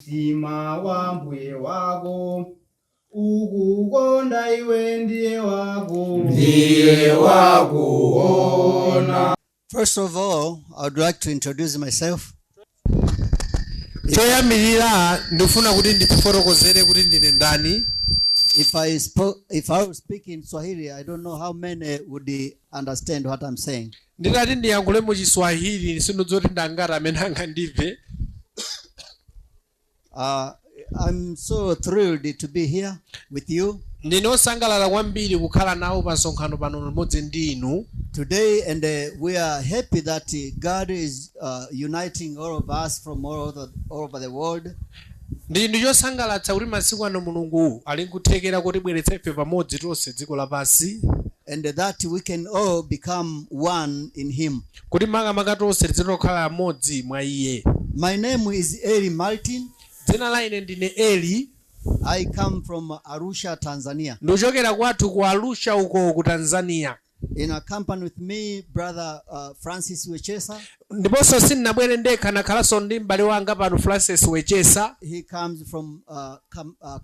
Mtima wa mbuye wako ukukonda iwe ndiye wako Ndiye wakuona. First of all, I would like to introduce myself. Choyambirira ndifuna kuti ndifotokozere kuti ndine ndani. If I would speak in Swahili, I don't know how many would understand what I'm saying. Nditati ndiyankhule mu Chiswahili, sindidziwa ndi angati amene angandimve. I'm so thrilled to be here with you Ndine osangalala kwambiri kukhala nawo pa msonkhano pano limodzi ndi inu today, and we are happy that God is uniting all of us from all over the world. Ndi chinthu chosangalatsa kuti masiku ano Mulungu ali nkuthekera kutibweretsa ife pamodzi tonse dziko lapansi and that we can all become one in Him. Kuti makamaka tonse tizitokhala amodzi mwa iye. My name is Eli Martin. Dzina la ine ndine Eli. I come from Arusha, Tanzania. Ndikuchokera kwathu ku Arusha uko ku Tanzania. In a company with me, Brother Francis Wechesa. Ndiponso sindinabwere ndekha, nakhalanso ndi m'bale wanga pano, Francis Wechesa. He comes from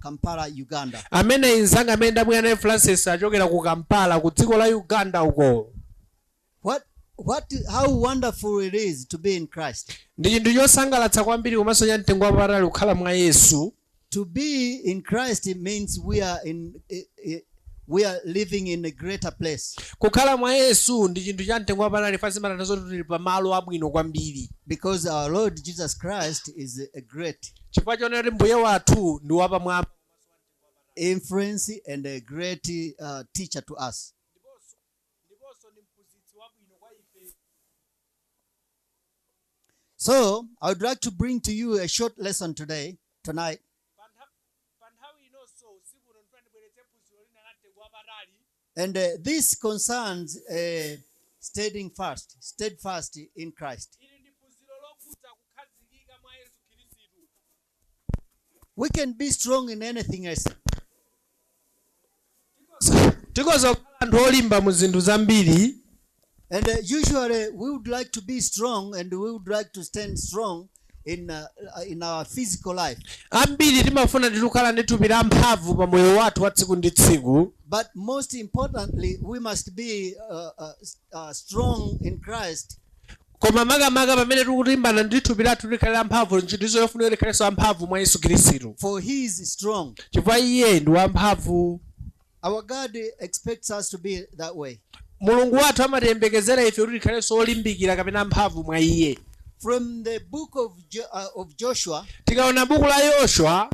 Kampala, Uganda. Amene inzanga amene ndabwera naye Francis achokera ku Kampala ku dziko la Uganda uko. How wonderful it is to be in Christ. Ndi chinthu chosangalatsa kwambiri komanso cha mtengo wapatali kukhala mwa Yesu. To be in Christ, it means we are living in a greater place Kukhala mwa Yesu ndi chinthu cha mtengo wapatali zimatanthauza kuti tili pamalo abwino kwambiri because our Lord Jesus Christ is a great chifukwa chonena kuti mbuye wathu ndi wapamwamba influence and a great teacher to us. Ndiponso ndi mphunzitsi wabwino kwa ife. So I would like to bring to you a short lesson today, tonight. Pa nthawi inonso usiku uno ndifuna ndibweretse phunziro lina la mtengo wapatali. And this concerns standing fast, steadfast in Christ. Ili ndi phunziro lokhudza kukhazikika mwa Yesu Khristu. We can be strong in anything else. Tikhoza kukhala anthu olimba mu zinthu zambiri. And usually we would like to be strong and we would like to stand strong in our physical life. Ambiri timafuna tikukhala ndi thupi la mphamvu pa moyo wathu wa tsiku ndi tsiku. But most importantly, we must be strong in Christ Koma makamaka pamene tikulimbana ndi thupi lathu likhale la mphamvu, ntchito yofunika likhalenso amphamvu mwa Yesu Khristu, for he is strong. Chifukwa iye ndi wamphamvu. Our God expects us to be that way. Mulungu wathu amatiyembekezera ife kuti tikhalenso olimbikira kapena amphamvu mwa iye. From the book of Joshua, Tikaona buku la Yoswa,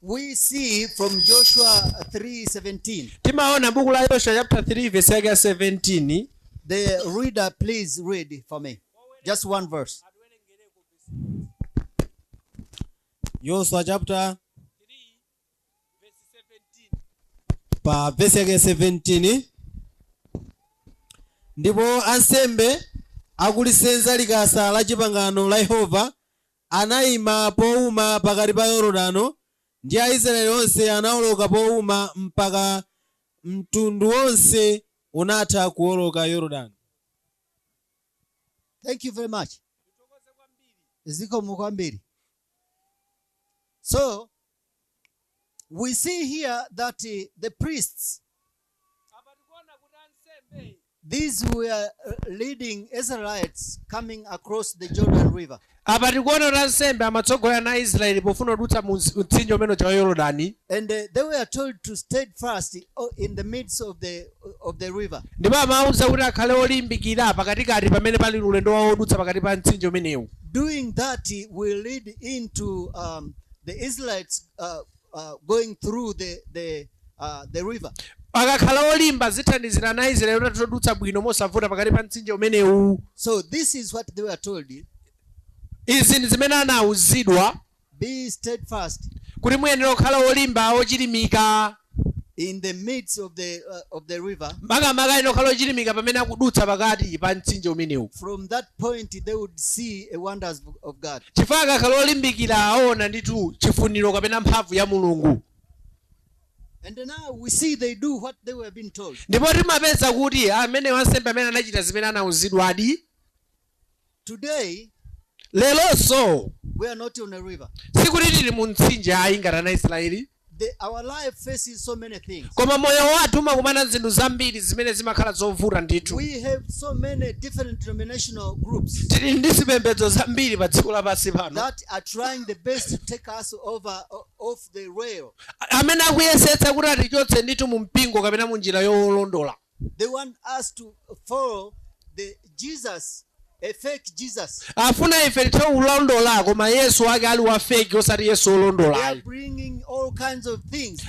we see from Joshua 3:17. Timaona buku la Yoswa chapter 3 verse yake ya 17. The reader, please read for me. Just one verse. Yoswa chapter pa vesi yake 17: Ndipo ansembe akulisenza likasa la chipangano la Yehova anayima powuma pakati pa Yorodano, ndi Aisraeli onse anawoloka powuma mpaka mtundu wonse unatha kuwoloka Yorodano. Thank you very much. Zikomo kwambiri. So, we see here that the priests, these were leading Israelites coming across the Jordan River. Apa tikuona kuti ansembe amatsogolera na Aisraeli pofuna kudutsa mu mtsinje umene uja wa Yorodani. And they were told to steadfast in the midst of the river. Ndipo amawuza kuti akhale olimbikira pakatikati pamene pali ulendo wawo wodutsa pakati pa mtsinje umenewu. Doing that will lead into the Israelites going through the river. Akakhala olimba zithandizira ana Aisraeli kuti atodutsa bwino mosavuta pakati pa mtsinje umenewu. So this is what they were told. Izi ndi zimene anawuzidwa. Be steadfast Kuti muyenera kukhala olimba, ochilimika in the midst of the river. Makamaka ayenera kukhala ochilimika pamene akudutsa pakati pa mtsinje umenewu. From that point, they would see a wonders of God. Chifukwa akakhala olimbikira aona ndithu chifuniro kapena mphamvu ya Mulungu. And now we see they do what they were being told. Ndipo timapeza kuti amene wansembe amene anachita zimene anawuzidwadi. Today, Leronso we are not on a river. Sikuti tili mu mtsinje ayi ngati ana Israeli. Our life faces so many things. Koma moyo wathu umakumana zinthu zambiri zimene zimakhala zovuta ndithu. We have so many different denominational groups Tili ndi zipembedzo zambiri pa dziko lapansi pano that are trying the best to take us over off the rail. Amene akuyesetsa kuti atichotse ndithu mu mpingo kapena mu njira yolondola. They want us to follow the Jesus, a fake Jesus. Afuna ife tithe kulondola koma Yesu wake ali wa fake osati Yesu They are wolondolayo. Bringing all kinds of things.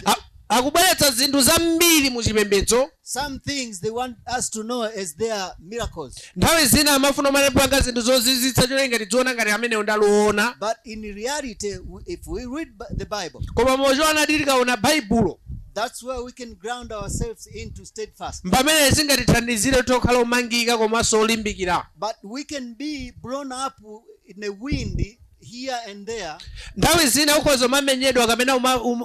Akubweretsa zinthu zambiri mu chipembedzo. Some things they want us to know as their miracles. Nthawi zina amafuna umanepanga zinthu zozizwitsa cholinga tidziona ngati amenewo ndaluona. But in reality, if we read the Bible, Koma mochoona tikaona Baibulo, that's where we can ground ourselves into steadfast. Pamene zingatithandizire tokhala omangika komanso olimbikira. But we can be blown up in a wind here and there. Nthawi zina ukhoza umamenyedwa kapena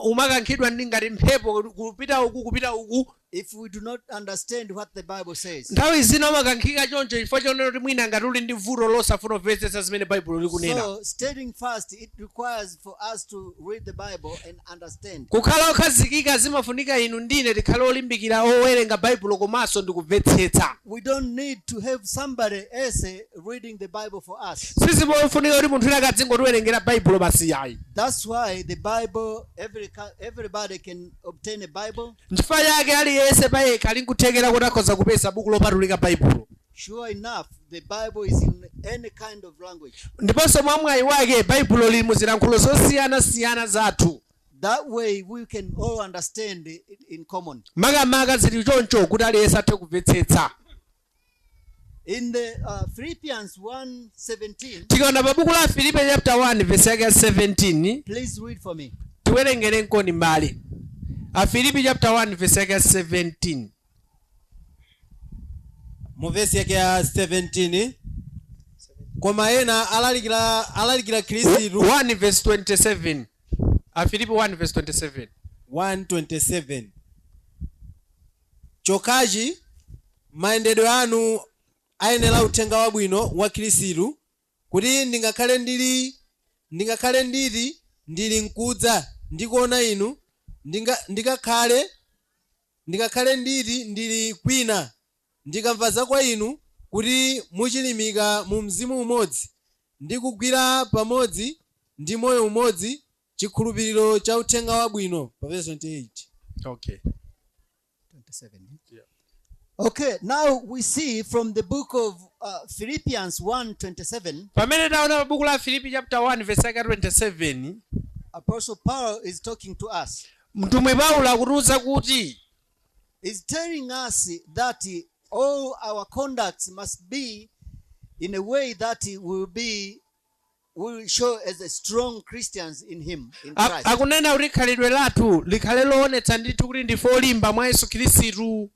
umakankhidwa ndi ngati mphepo kupita uku kupita uku. If we do not understand what the Bible says. Nthawi zina umakankhika choncho chifukwa chonena kuti mwina ngati uli ndi vuto losafuna kumvetsetsa zimene Baibulo likunena. So, standing fast, it requires for us to read the Bible and understand. Kukhala okhazikika zimafunika inu ndine tikhale olimbikira owerenga Baibulo komanso ndikumvetsetsa. We don't need to have somebody else reading the Bible for us. Sizimafunika kuti munthu wina akadzingotiwerengera Baibulo basi yayi. That's why the Bible, everybody can obtain a Bible. Nchifukwa chake aliyense payekha ali nkuthekera kuti akhoza kupeza buku lopatulika Baibulo. Sure enough, the Bible is in any kind of language. Ndiponso mwa mwayi wake Baibulo lili muzilankhulo zosiyanasiyana zathu. That way we can all understand it in common. Makamaka zili choncho kuti aliyense athe kumvetsetsa. In the Philippians 1:17, Tikaona pa buku la Filipe chapter 1 verse yake ya 17, please read for me. Tiwerengere nkoni mbali Afilipi chapter 1 verse yake ya 17. Mu vesi yake ya 17, koma ena alalikira Khristu. 1 verse 27, Afilipi 1 verse 27. 127, chokhachi mayendedwe anu ayenera uthenga wabwino wa Khristu, kuti ndingakhale ndili nkudza ndikuona inu, ndikakhale ndili kwina, ndikamva za kwa inu kuti muchilimika mu mzimu umodzi ndi kugwira pamodzi ndi moyo umodzi chikhulupiriro cha uthenga wabwino, pa verse 28. Okay. 27. Okay, now we see from the book of Philippians 1:27, Pamene taona pa buku la Filipi chapter 1 verse yake 27, Apostle Paul is talking to us. Mtumwi Paulo akutiuza kuti Is telling us that all our conducts must be in a way that will show as a strong Christians in Him, in Christ. Akunena kuti khalidwe lathu likhale loonetsa ndithu kuti ndife olimba mwa Yesu Khristu.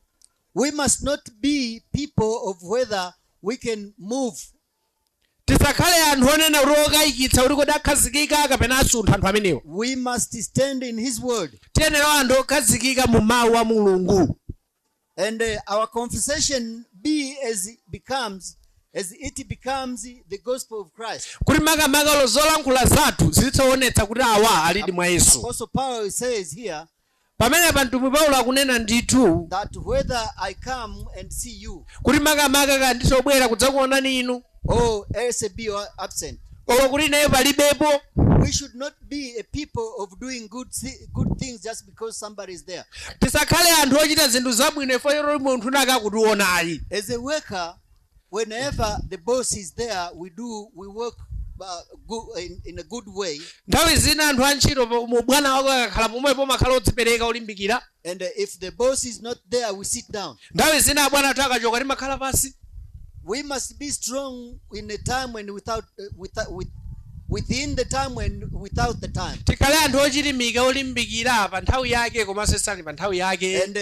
We must not be people of whether we can move. Tisakhale anthu onena kuti okayikitsa kuti kodi akhazikika kapena asuntha anthu amenewo. We must stand in His word. Tiyenera anthu okhazikika mu mawu a Mulungu. And our conversation be as it becomes the gospel of Christ. Kuti makamaka zolankhula zathu zizionetsa kuti awa alidi mwa Yesu. Apostle Paul says here Pamene pa mtumwi Paulo akunena ndithu that whether I come and see you kuti makamaka kaya nditobwera kudzakuonani inu or else be absent, koma kuti ineyo palibepo, we should not be a people of doing good things just because somebody is there. Tisakhale anthu ochita zinthu zabwino ifo choti munthu nakakutiona ayi. As a worker, whenever the boss is there, we work good, in a good way. Nthawi zina anthu antchito mu bwana wako akakhala pomwepo makhala odzipereka olimbikira. And if the boss is not there, we sit down. Nthawi zina abwana athu akachoka timakhala pasi. We must be strong in a time when without, without with, within the time when without the time. Tikhale anthu ochilimika olimbikira pa nthawi yake komanso isali pa nthawi yake. And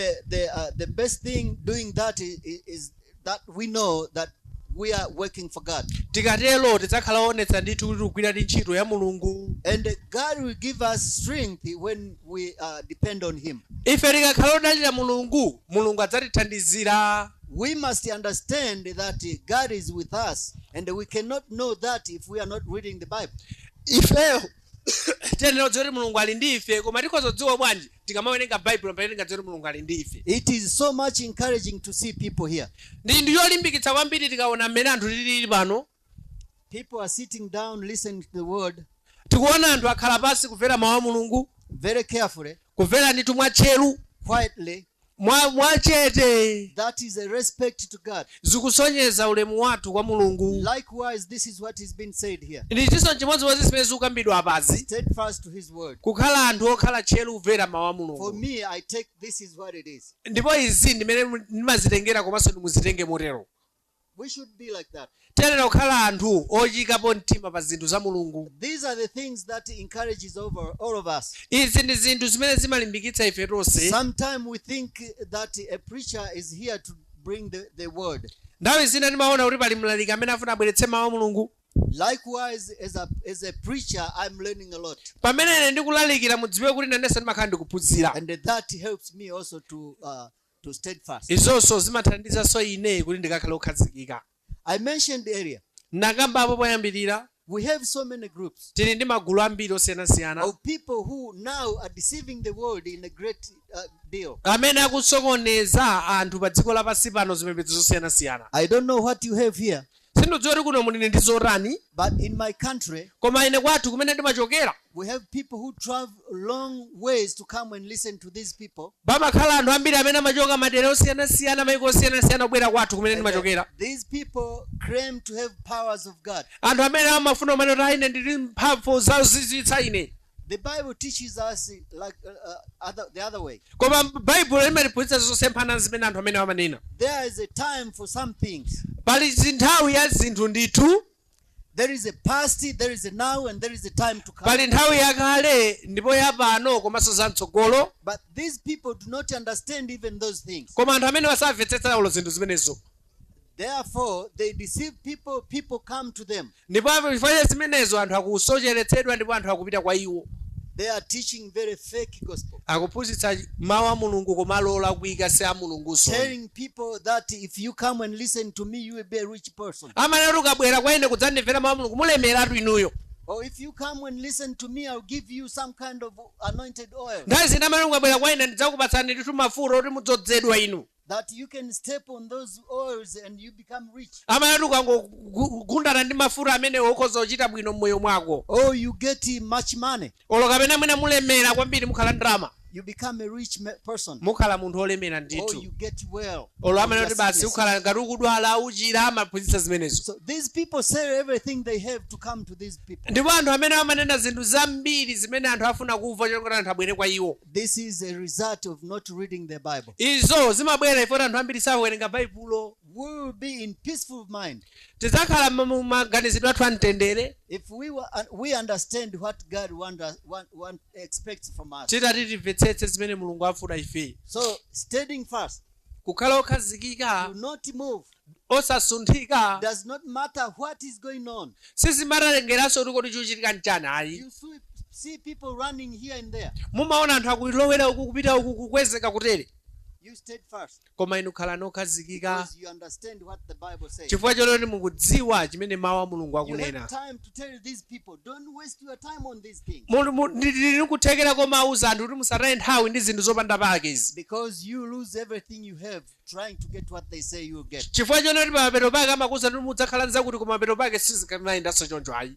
the best thing doing that is that we know that we are working for God. Tikatero tidzakhala oonetsa ndithu kuti tikugwira ndi ntchito ya Mulungu. And God will give us strength when we depend on Him. Ife tikakhala odalira Mulungu, Mulungu adzatithandizira. We must understand that God is with us, and we cannot know that if we are not reading the Bible. Ifeyo tiyenera kudziwa kuti Mulungu ali ndi ife, koma tikhoza kudziwa bwanji? Tikamawerenga Baibulo pamene tingadziwe kuti Mulungu ali ndi ife. It is so much encouraging to see people here. Ndi ndi yolimbikitsa kwambiri tikaona mmene anthu tilili pano. People are sitting down listening to the word Tikuona anthu akhala pansi kumvera mawu a Mulungu very carefully, kumvera ndithu mwatcheru quietly. mwa mwachete. That is a respect to God. Zikusonyeza ulemu wathu kwa Mulungu. Likewise, this is what is being said here. Ndichinso chimodzimodzi zimene zikukambidwa apazi. Steadfast to his word. Kukhala anthu okhala tcheru kumvera mawu a For Mulungu. me, I take this is what it is. Ndipo izi ndimene ndimazitengera komanso ndimuzitenge motero. We should be like that. Tiyenera kukhala anthu oyikapo mtima pa zinthu za Mulungu. These are the things that encourages over all of us. Izi ndi zinthu zimene zimalimbikitsa ife tonse. Sometimes we think that a preacher is here to bring the word. Nthawi zina timaona kuti pali mlaliki amene afuna abweretse mawu a Mulungu. Likewise, as a preacher, I'm learning a lot. Pamene ine ndikulalikira mudziwe kuti nanenso ndimakhala ndikuphunzira. And that helps me also to steadfast. Izonso zimathandizanso ine kuti ndikakhale okhazikika. I mentioned earlier, Nakambapo poyambirira, we have so many groups tili ndi magulu ambiri osiyanasiyana of people who now are deceiving the world in a great deal. Amene akusokoneza anthu pa dziko lapansi pano zipembedzo zosiyanasiyana. I don't know what you have here, Sindidziwa kuti kuno muli ndi zotani, but in my country, koma ine kwathu kumene ndimachokera, we have people who travel long ways to come and listen to these people. Pamakhala anthu ambiri amene amachoka madera osiyanasiyana maiko osiyanasiyana kubwera kwathu kumene And, ndimachokera. These people claim to have powers of God. Anthu amene amafuna umene kuti ine ndili mphamvu zozizwitsa ine. The Bible teaches us like the other way. Koma Baibulo limatiphunzitsa zosemphana zimene anthu amene amanena. There is a time for some things. Pali zinthawi ya zinthu ndithu. There is a past, there is a now, and there is a time to come. Pali nthawi yakale ndipo yapano komanso zamtsogolo. But these people do not understand even those things. Koma anthu amene asamvetsetsa ulo zinthu zimenezo. Therefore, they deceive people, people come to them. Ndipo chifukwa cha zimenezo anthu akusocheretsedwa ndipo anthu akupita kwa iwo. They are teaching very fake gospel. Akuphunzitsa mawu a Mulungu koma olakwika si a Mulunguso. Telling people that if you come and listen to me, you will be a rich person. Amanena kuti ukabwera kwa ine kudzandimvera mawu a Mulungu mulemeratu inuyo. Or if you come and listen to me, I'll give you some kind of anointed oil Nthawi zina amanena ukabwera kwa ine ndidzakupatsani ndithu mafuta oti mudzozedwa inu. That you can step on those oils and you become rich. Amanena kuti ukangogundana ndi mafuta amenewo ukhoza kuchita bwino m'moyo mwako. Or you get much money. Olo kapena mwina mulemera kwambiri mukhala ndalama. You become a rich person. Mukhala munthu olemera Or ndithu. you get well. Olo from amanena your kuti basi sickness. ukhala ngati ukudwala uchira amaphunzitsa zimenezo. So these people sell everything they have to come to these people. Ndipo anthu amene amanena zinthu zambiri zimene anthu afuna kumva chonga anthu abwere kwa iwo. This is a result of not reading the Bible. Izo zimabwera ifoti anthu ambiri sakuwerenga Baibulo. We will be in peaceful mind Tidzakhala mu maganizidwe athu amtendere if we understand what God expects from us. titati timvetsetse zimene Mulungu afuna ife. So standing fast, Kukhala okhazikika, do not move. Osasunthika. Does not matter what is going on. Sizimatengeranso kuti kodi chikuchitika nchani ayi. You see people running here and there. Mumaona anthu akulowera uku kupita uku kukwezeka kutere. You stayed fast Koma inu khalani okhazikika because you understand what the Bible says. chifukwa choti mukudziwa chimene mawu a Mulungu You akunena. have time to tell these people, don't waste your time on these things. Ndili kuthekera komauza anthu kuti musataye nthawi ndi zinthu zopanda pake izi. Because you lose everything you have trying to get what they say you will get. Chifukwa choti pamapeto pake amakuwuza kuti mudzakhala nzakuti koma mapeto pake sizikamayendanso choncho ayi.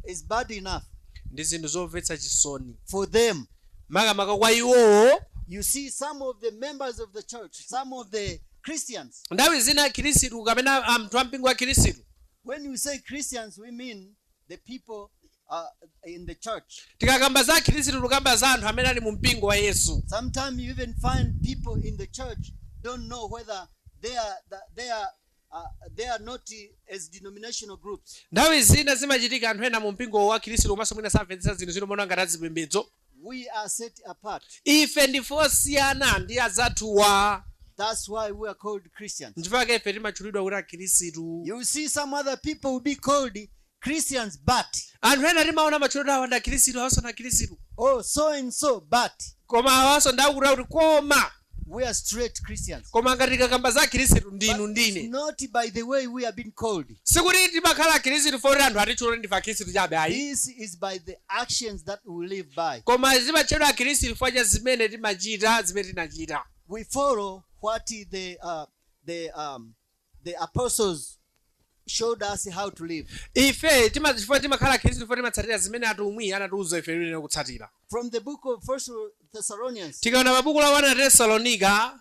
It's bad enough Ndi zinthu zomvetsa chisoni for them. Makamaka kwa iwowo. You see some of the members of the church, some of the Christians. Nthawi zina akhirisitu kapena anthu ampingo wa khirisitu. When we say Christians, we mean the people in the church. Tikakamba za akhirisitu tikamba za anthu amene ali mu mpingo wa Yesu. Sometimes you even find people in the church don't know whether they are not as denominational groups. Nthawi zina zimachitika anthu ena mu mpingo wa khirisitu komanso mwina samvetsetsa zinthu zino mona ngati azipembedzo. We are set apart. Ife ndife osiyana ndi azathuwa. That's why we are called Christians. Nchifukwa ife timatchulidwa kuti akhirisitu. You will see some other people will be called Christians, but Anthu ena timaona matchulidwe awa ndi akhirisitu awanso ndi akhirisitu. Oh, so and so, but Koma awanso ndakuti kuti koma. We are straight Christians. Koma ngati tikakamba za akhristu ndinu But ndine it's not by the way we have been called. Sikuti timakhala akhristu foti anthu atitchula ndife akhristu chabe ayi. This is by the actions that we live by. Koma zimatchedwa akhristu chifukwa cha zimene timachita zimene tinachita. We follow what the apostles showed us how to live. Ife chifukwa timakhala akhristu chifukwa timatsatira zimene atumwi anatiuza ife lero kutsatira. From the book of First Thessalonians Tikaona pabuku la 1 Tesalonika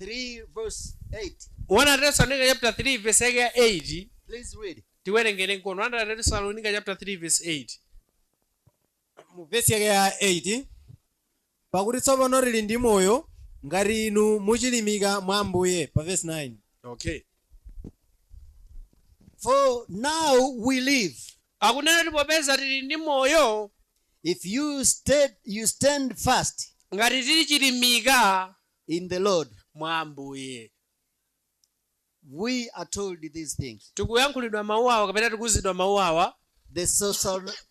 3 verse 8. 1 Tesalonika chapter 3 verse yake ya 8. Please read. Tiwerengere nkono 1 Tesalonika chapter 3 verse 8. Mu vesi yake ya 8, pakuti tsopano tili ndi moyo ngati inu muchilimika mwa Ambuye. Pa vesi 9. Okay. For now we live. Akunena kuti popeza tili ndi moyo, if you stand fast ngati tili chilimika in the Lord. Mwa Ambuye. We are told these things. Tikuyankhulidwa mawu awa kapena tikuuzidwa mawu awa. The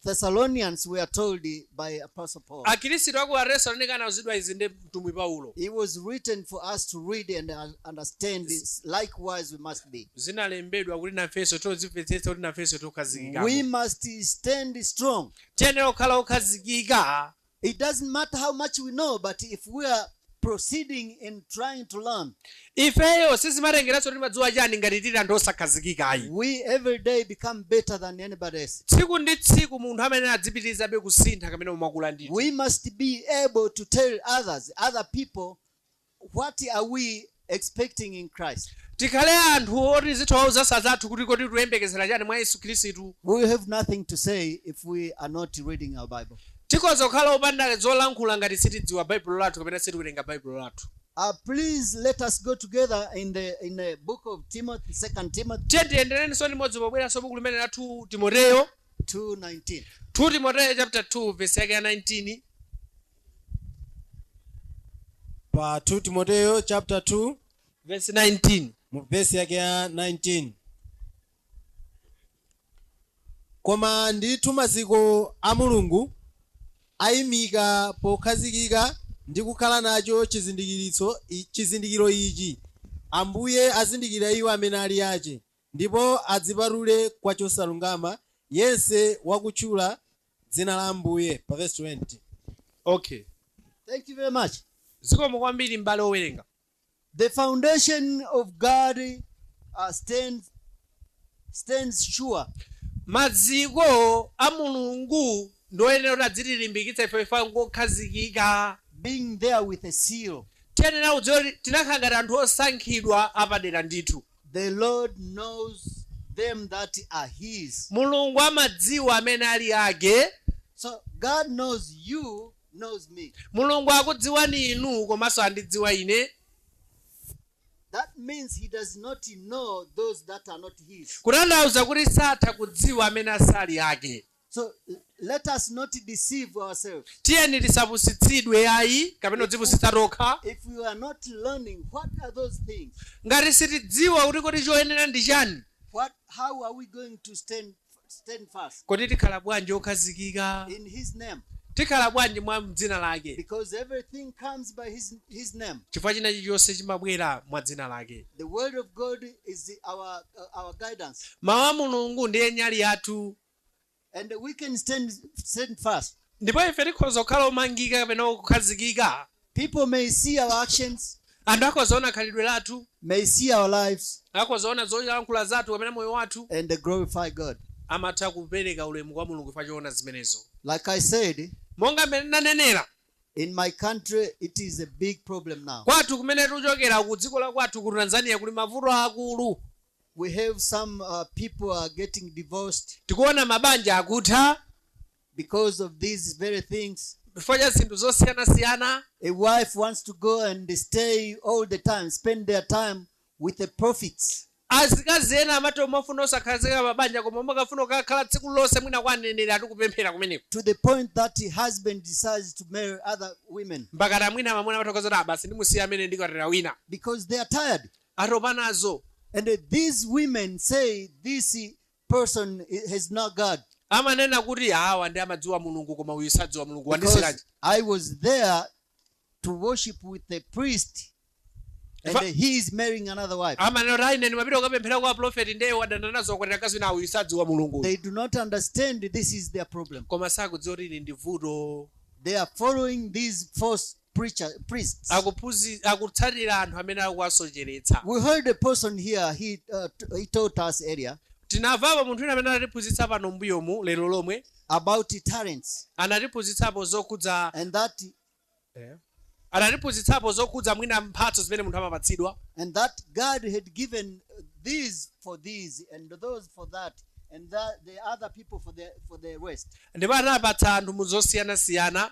Thessalonians were told by Apostle Paul. Akhristu aku Atesalonika anauzidwa izi ndi mtumwi Paulo. It was written for us to read and understand this. Likewise, we must be. Zinalembedwa kuti nafenso tozimvetsetsa kuti nafenso tokhazikika. We must stand strong. Tiyenera kukhala okhazikika. It doesn't matter how much we know, but if we are proceeding in trying to learn, ifeyo sizimatengeranso timadziwa chani ngati tili anthu osakhazikika ayi. We every day become better than anybody else. Tsiku ndi tsiku munthu amene adzipitirizabe kusintha kamene umakula ndithu. We must be able to tell others, other people, what are we expecting in Christ. Tikhale anthu oti zithu zathu kuti kodi tikuyembekezera chani mwa Yesu Khristu. We have nothing to say if we are not reading our Bible. Tikhoza kukhala opanda zolankhula ngati sitidziwa Baibulo lathu kapena sitikuwerenga Baibulo lathu. Please let us go together in the book of Timothy, 2 Timothy. Tiye tiyenderenso limodzi pobweranso buku limene la 2 Timoteyo 2:19. 2 Timoteyo chapter 2 verse yake ya 19. Pa 2 Timoteyo chapter 2 verse 19. Mu verse yake ya 19. Koma ndithu maziko a Mulungu ayimika pokhazikika ndi kukhala nacho chizindikiro ichi: Ambuye azindikira iwo amene ali ache, ndipo adzipatule kwa chosalungama yense wakutchula dzina la Ambuye. Pa verse 20. Okay. Thank you very much. Zikomo kwambiri m'bale owerenga. The foundation of God stands sure. Maziko a Mulungu ndoyenera kuti adzitilimbikitsa ife ife ngokhazikika. Being there with a seal. Tiyenera kudziwa kuti tinakhala ngati anthu osankhidwa apadera ndithu. The Lord knows them that are his. Mulungu amadziwa amene ali ake. So God knows you, knows me. Mulungu akudziwani inu komanso andidziwa ine. That means he does not know those that are not his. Kutanthauza kuti satha kudziwa amene asali ake. So let us not deceive ourselves. Tiyeni tisapusitsidwe ayi kapena kudzipusitsa tokha. If we are not learning, what are those things? Ngati sitidziwa kuti kodi choyenera ndi chani. How are we going to stand fast? Kodi tikhala bwanji okhazikika? In his name. Tikhala bwanji mwa dzina lake? Because everything comes by his name. Chifukwa china chilichonse chimabwera mwa dzina lake. The word of God is our guidance. Mawu a Mulungu ndiye nyali yathu. And we can stand fast. Ndipo ife tikhoza kukhala omangika kapena okhazikika. People may see our actions. Anthu akhoza kuona khalidwe lathu. May see our lives. Akhoza kuona zoyankhula zathu kapena moyo wathu. And they glorify God. Amatha kupereka ulemu kwa Mulungu chifukwa choona zimenezo. Like I said, monga mmene ndanenera, in my country it is a big problem now. Kwathu kumene tikuchokera ku dziko la kwathu ku Tanzania kuli mavuto akulu. We have some people are getting divorced. Tikuona mabanja akutha because of these very things. Chifukwa cha zinthu zosiyanasiyana. A wife wants to go and stay all the time, spend their time with the prophets. Azikazi ena amati omafuna osakhazika mabanja koma umakafuna kukakhala tsiku lonse mwina kwa aneneri atikupemphera kumeneko. To the point that the husband decides to marry other women. Mpaka mwina mamuna amathokoza kuti basi ndimusiya amene ndikwatira wina. Because they are tired. Atopa nazo. And these women say this person has not God. Amanena kuti awa ndi amadziwa Mulungu koma uyu sadziwa Mulungu Because wandisiranji. I was there to worship with the priest, and he is marrying another wife. Amanena kuti ayi ine ndimapita kukapemphera kwa profeti ndiye wadana nazo wakwatira mkazi wina uyu sadziwa Mulungu. They do not understand this is their problem. Koma sakudziwa kuti ili ndi vuto. They are following these false priests. Akutsatira anthu amene akuwasocheretsa. We heard a person here, he taught us earlier Tinamvapo munthu wina amene anatiphunzitsa pano mbuyomu lero lomwe about talents anatiphunzitsapo zokhudza and that anatiphunzitsapo zokhudza mwina mphatso zimene munthu amapatsidwa and that God had given these for these and those for that and that the other people for the rest. Ndipo anapatsa anthu mu zosiyanasiyana.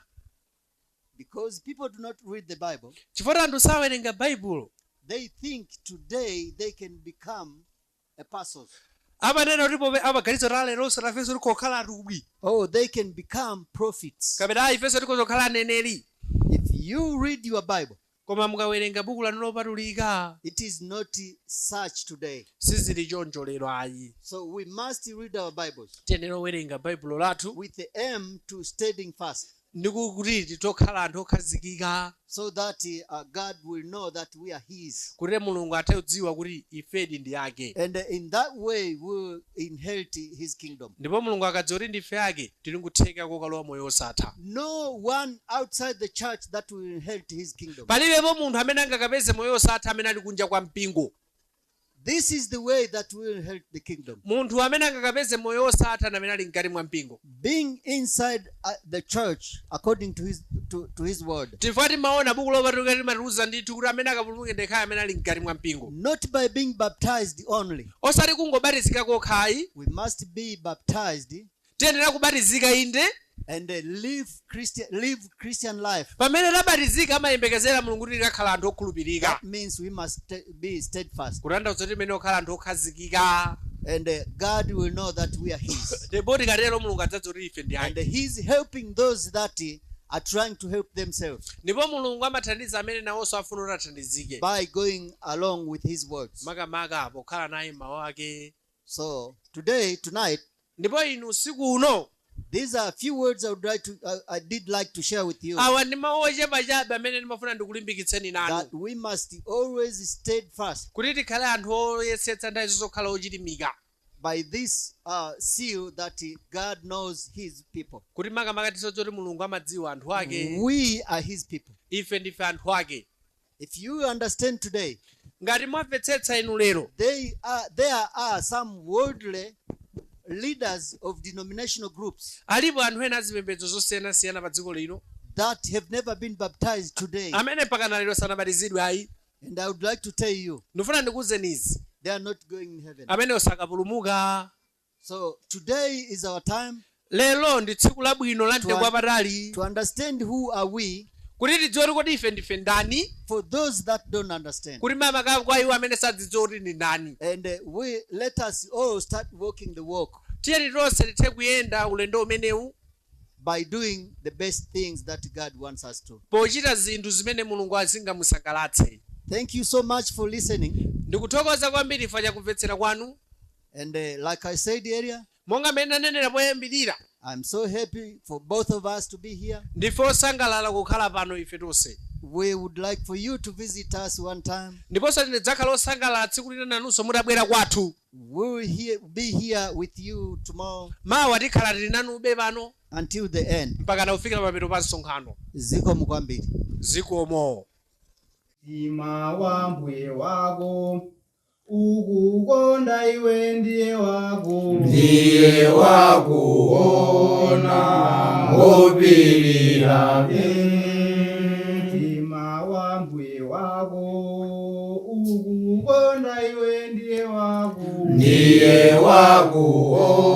Because people do not read the Bible, Chifukwa anthu sawerenga Baibulo, they think today they can become apostles. Amanena kuti pope amaganizo ta leronso nafenso tikokhala atumwi. Oh, they can become prophets. Kapena ayi ifenso tikozokhala aneneri. If you read your Bible, Koma mukawerenga buku lanu lopatulika, it is not such today. Sizili choncho lero ayi. So we must read our Bibles Tiyenera kuwerenga Baibulo lathu with the aim to standing fast ndikuti titokhala anthu okhazikika so that God will know that we are His. Kuti Mulungu athe kudziwa kuti ifedi ndi ake. And in that way, we will inherit His kingdom. Ndipo Mulungu akadziwa kuti ndife ake tili nkutheka kokalowa moyo osatha. No one outside the church that will inherit His kingdom. Palibepo munthu amene angakapeze moyo osatha amene ali kunja kwa mpingo. This is the way that we will inherit the kingdom. Munthu amene angakapeze moyo osatha ndi amene ali mkati mwa mpingo. Being inside the church according to his word. Chifukwa timaona buku lopatulika limatiuza ndithu kuti amene akapulumuke ndekhayo amene ali mkati mwa mpingo. Not by being baptized only. Osati kungobatizika kokhayi. We must be baptized Tiyenera kubatizika inde and live Christian life. Pamene tabatizika amayembekezera Mulungu kuti tikakhala anthu okhulupirika. That means we must be steadfast. Kutanthauza kuti timene okhala anthu okhazikika. And God will know that we are His. Ndipo tikatero Mulungu adzadziwa kuti ife ndi And ake. He's helping those that are trying to help themselves Ndipo Mulungu amathandiza amene nawonso afuna kuti athandizike by going along with His words. Makamaka pokhala naye mawu ake. So today, tonight, Ndipo inu usiku uno, these are a few words I did like to share with you. Awa ndi mawu ochepa chabe amene ndimafuna ndikulimbikitseni nanu That we must always steadfast kuti tikhale anthu oyesetsa nthawi zokhala ochilimika by this seal that God knows His people. Kuti makamaka tisoze kuti Mulungu amadziwa anthu ake. We are His people. Ife ndife anthu ake. If you understand today, Ngati mwamvetsetsa inu lero, there are some worldly leaders of denominational groups alipo anthu ena azipembedzo zosiyanasiyana pa dziko lino that have never been baptized today. Amene mpakana lero sanabatizidwe ayi. And I would like to tell you, Ndifuna ndikuwuzeni izi, they are not going in heaven. Amene sakapulumuka. So today is our time Lero ndi tsiku labwino la mtengo wapatali to understand who are we kuti tidziwe kuti kodi ife ndife ndani for those that don't understand. kuti makamaka kwa iwo amene sadzidziwa kuti ndi ndani. And we let us all start walking the walk Tiyeni tonse tithe kuyenda ulendo umenewu by doing the best things that God wants us to. Pochita zinthu zimene Mulungu azingamusangalatse. Thank you so much for listening. Ndikuthokoza kwambiri chifukwa chakumvetsera kwanu. And like I said earlier, Monga mmene ndanenera poyambirira, I'm so happy for both of us to be here. Ndife osangalala kukhala pano ife tonse. We would like for you to visit us one time. Ndiponso tidzakhala osangalala tsiku lina nanunso mutabwera kwathu. We will be here with you tomorrow Mawa tikhala tili nanube pano until the end. Mpaka kufikira mapeto pa msonkhano. Zikomo kwambiri. Zikomo. Mtima wa mbuye wako ukukonda iwe ndiye wako Ndiye wakuona ngopirira. Mtima wa mbuye wako ukukonda iwe ndiye wako Ndiye wakuona.